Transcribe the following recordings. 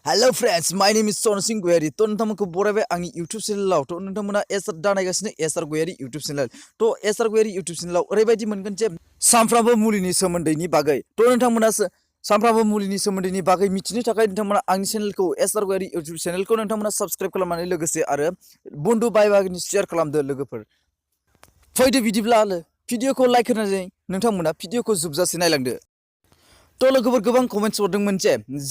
Hello friends, my name is Goyary. To नोंथांमोनखौ बरायबाय आंनि YouTube चेनेलाव। तो नोंथांमोना एसार दानायगासिनो Goyary YouTube चेनेल। तो Goyary YouTube चेनेलाव ओरैबायदि मोनगोन जे सानफ्रामबो मुलिनि सोमोन्दैनि बागै। तो नोंथांमोना सानफ्रामबो मुलिनि सोमोन्दैनि बागै मिथिनो थाखाय नोंथांमोना आंनि चेनेलखौ Goyary YouTube चेनेलखौ नोंथांमोना साबस्क्राइब खालामनानै लोगोसे आरो बन्धु बाय बागिनि शेयार खालामदो लोगोफोर। फैदो बिदिब्ला भिडिअखौ लाइक होनानै नोंथांमोना भिडिअखौ जोबजासे नायलांदो। तो लोगोफोर गोबां कमेन्ट्स हरदोंमोन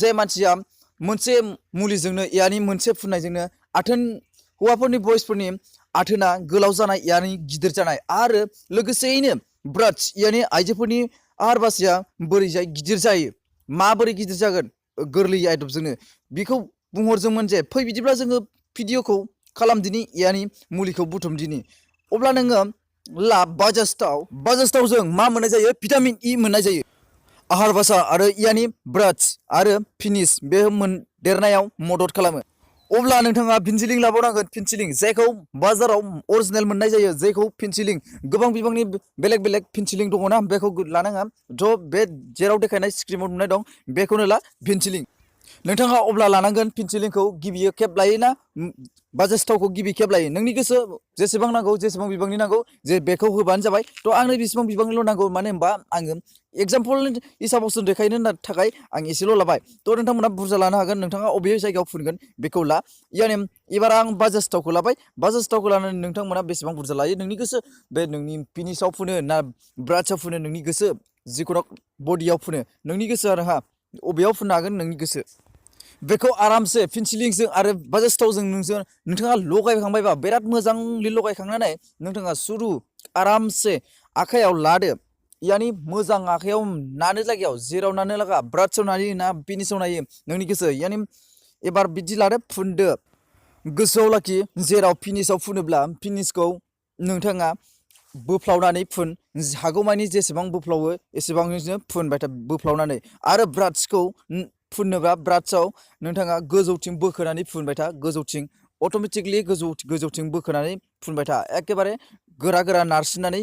जे मानसिया मोनसे मुलिजोंनो यानि मोनसे फुननायजोंनो आथोन हौवाफोरनि बयसफोरनि आथोना गोलाव जानाय यानि गिदिर जानाय आरो लोगोसेयैनो ब्रास्ट यानि आइजोफोरनि आहारबासिया बोरैजाय गिदिर जायो माबोरै गिदिर जागोन गोरलै आदबजोंनो बेखौ बुंहरदोंमोन जे फै बिदिब्ला जोङो भिडिअखौ खालामदिनि यानि मुलिखौ बुथुमदिनि। अब्ला नोङो ला बाजास्टाव जों मा मोननाय जायो भिटामिन इ मोननाय जायो। आहारबासा आरो यानि ब्रास्ट आरो फिनिश बे देरनायाव मदद खालामो। अब्ला नोंथाङा फिनसिलिं लाबावनांगोन फिनसिलिं जायखौ बाजाराव अरिजिनेल मोननाय जायो जायखौ फिनसिलिं गोबां बिबांनि बेलेग बेलेग फिनसिलिं दङना बेखौ लानाङा ज' बे जेराव देखायनाय स्क्रिनाव नुनाय दं बेखौनो ला फिनसिलिं। नोंथाङा अब्ला लानांगोन फिनसिलिंखौ गिबि खेब लायोना बाजास्टावखौ गिबि खेब लायो नोंनि गोसो जेसेबां नांगौ जेसेबां बिबांनि नांगौ जे बेखौ होबानो जाबाय। तो आंनो बेसेबां बिबांनिल' नांगौ मानो होनबा आङो एग्जाम्पल हिसाबावसो देखायनो थाखाय आं एसेल' लाबाय। तो नोंथांमोना बुरजा लानो हागोन नोंथाङा अबे जायगायाव फुनगोन बेखौ ला। यानि एबार आं बाजास्टावखौ लाबाय बाजास्टावखौ लानानै नोंथांमोना बेसेबां बुरजा लायो नोंनि गोसो बे नोंनि फिनिसाव फुनो ना ब्रास्टआव फुनो नोंनि गोसो जिखुनु बडियाव फुनो नोंनि गोसो आरो हा अबेयाव फुननो हागोन नोंनि गोसो। बेखौ आरामसे फिनसिलिंजों आरो बाजास्टावजों नोंथाङा लगायखांबायबा बिराद मोजांलि लगायखांनानै नोंथाङा सुरु आरामसे आखाइयाव लादो। यानि मोजां आखाइयाव नानो जायगायाव जेराव नानो लागा ब्रास्टआव नायो ना फिनिसाव नायो नोंनि गोसो। यानि एबार बिदि लादो फुनदो गोसोआव लाखि जेराव फिनिसाव फुनोब्ला फिनिसखौ नोंथाङा बोफ्लावनानै फुन हागौमानि जेसेबां बोफ्लावो एसेबांनो फुनबाय था बोफ्लावनानै आरो ब्रास्टखौ फुननोबा ब्रास्टआव नोंथाङा गोजौथिं बोखोनानै फुनबाय था गोजौथिं अट'मेटिकलि गोजौथिं बोखोनानै फुनबाय था एखेबारे गोरा गोरा नारसिननानै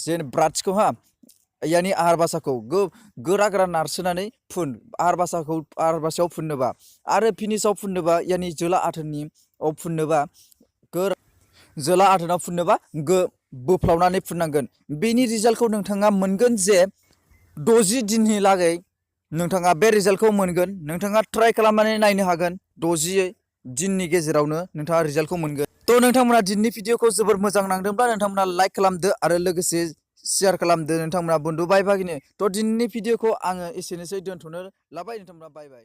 जेन ब्रास्टखौ हा यानि आहारबासाखौ गोरा गोरा नारसोनानै फुन आहारबासायाव फुननोबा आरो फिनिसाव फुननोबा यानि जोला आथोननियाव फुननोबा जोला आथोनाव फुननोबा बोफ्लावनानै फुननांगोन। बेनि रिजाल्टखौ नोंथाङा मोनगोन जे 60 दिननि लागै नोंथाङा बे रिजाल्टखौ मोनगोन। नोंथाङा ट्राइ खालामनानै नायनो हागोन 60 दिननि गेजेरावनो नोंथाङा रिजाल्टखौ मोनगोन। तो नोंथांमोना दिनैनि भिडिअखौ जोबोर मोजां नांदोंब्ला नोंथांमोना लाइक खालामदो आरो लोगोसे शेयार खालामदो नोंथांमोना बन्धु बाय बागिनो। तो दिनैनि भिडिअखौ आङो एसेनोसै दोनथ'नो लाबाय नोंथांमोना बाय बाय।